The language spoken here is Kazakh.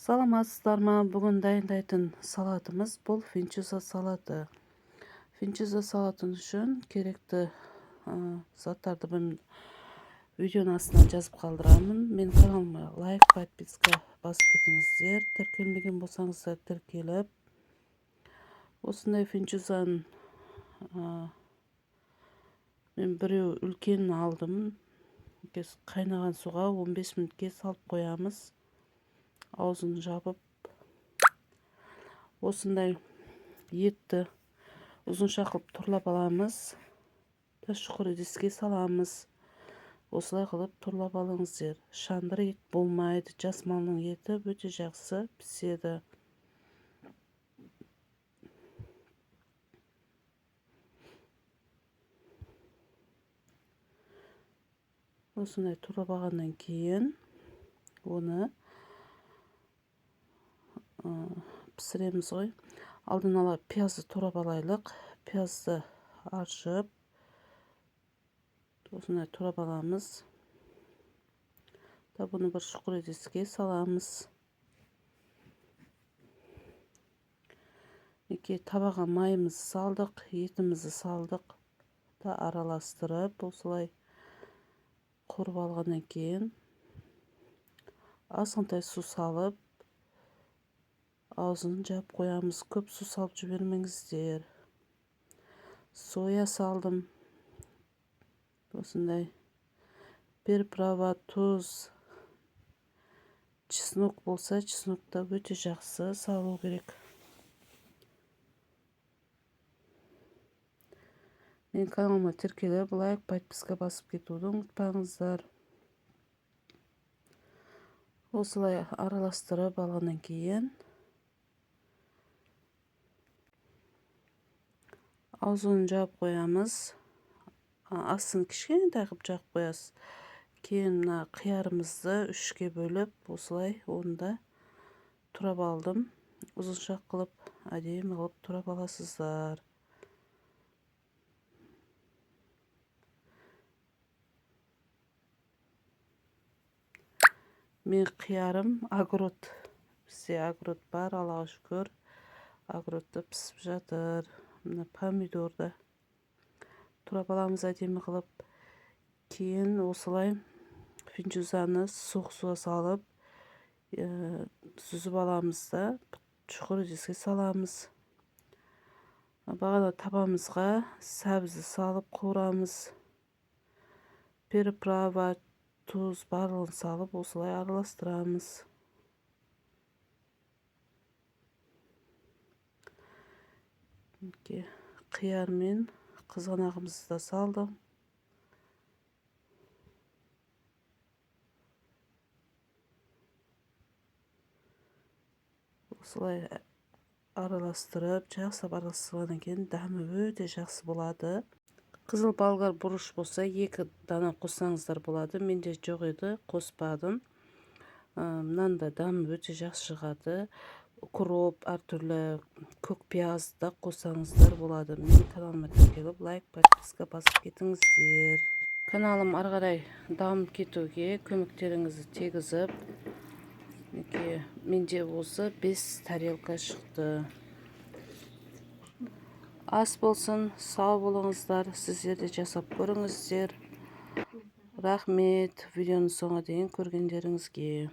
Саламатсыздар ма? Бүгін дайындайтын салатымыз бұл фунчуза салаты. Фунчуза салатын үшін керекті заттарды мен видеоның астына жазып қалдырамын. Мен каналыма лайк, подписка басып кетіңіздер. Тіркелмеген болсаңыздар тіркеліп, осындай фунчузаны мен біреу үлкен алдым. Қайнаған суға 15 минутке салып қоямыз. Аузын жабып, осындай етті ұзынша қылып турлап аламыз. Шұқыр ыдыске саламыз. Осылай қылып турлап алыңыздар. Шандыр ет болмайды, жас малдың еті өте жақсы піседі. Осындай турлап алғаннан кейін оны пісіреміз ғой. Алдын ала пиязды турап алайлық. Пиязды аршып, осындай турап аламыз. Да бұны бір шұқыр ыдыске саламыз. Мінекей, табаға майымызды салдық, етімізді салдық да араластырып, осылай қуырып алғаннан кейін азғантай су салып, аузын жауып қоямыз. Көп су салып жібермеңіздер. Соя салдым. Осындай приправа, тұз, чеснок болса, чеснок та өте жақсы салу керек. Мен каналыма тіркеліп, лайк, подписка басып кетуді ұмытпаңыздар. Осылай араластырып алғаннан кейін аузын жауып қоямыз. Астын кішкентай қылып жауып қоясыз. Кейін мына қиярымызды үшке бөліп, осылай оны да турап алдым. Ұзынша қылып, әдемі қылып турап аласыздар. Мен қиярым огород. Бізде огород бар, Аллаға шүкір. Огородта пісіп жатыр. Мына помидорды турап аламыз әдемі қылып. Кейін осылай фунчузаны суық суға салып, сүзіп аламыз да шұқыр ыдысқа саламыз. Бағана табамызға сәбізді салып қуырамыз. Приправа, тұз барлығын салып осылай араластырамыз. Қияр мен қызанағымызды да салдым. Осылай араластырып, жақсылап араластырғаннан кейін дәмі өте жақсы болады. Қызыл болгар бұрыш болса, 2 дана қоссаңыздар болады. Менде жоқ еді, қоспадым. Мынаның да дәмі өте жақсы шығады. Укроп, әртүрлі көк пияз да қоссаңыздар болады. Менің каналыма тіркеліп, лайк, подписка басып кетіңіздер. Каналым ары қарай дамып кетуге көмектеріңізді тигізіп, мінекей, менде осы 5 тарелка шықты. Ас болсын, сау болыңыздар, сіздер де жасап көріңіздер. Рахмет, видеоның соңына дейін көргендеріңізге.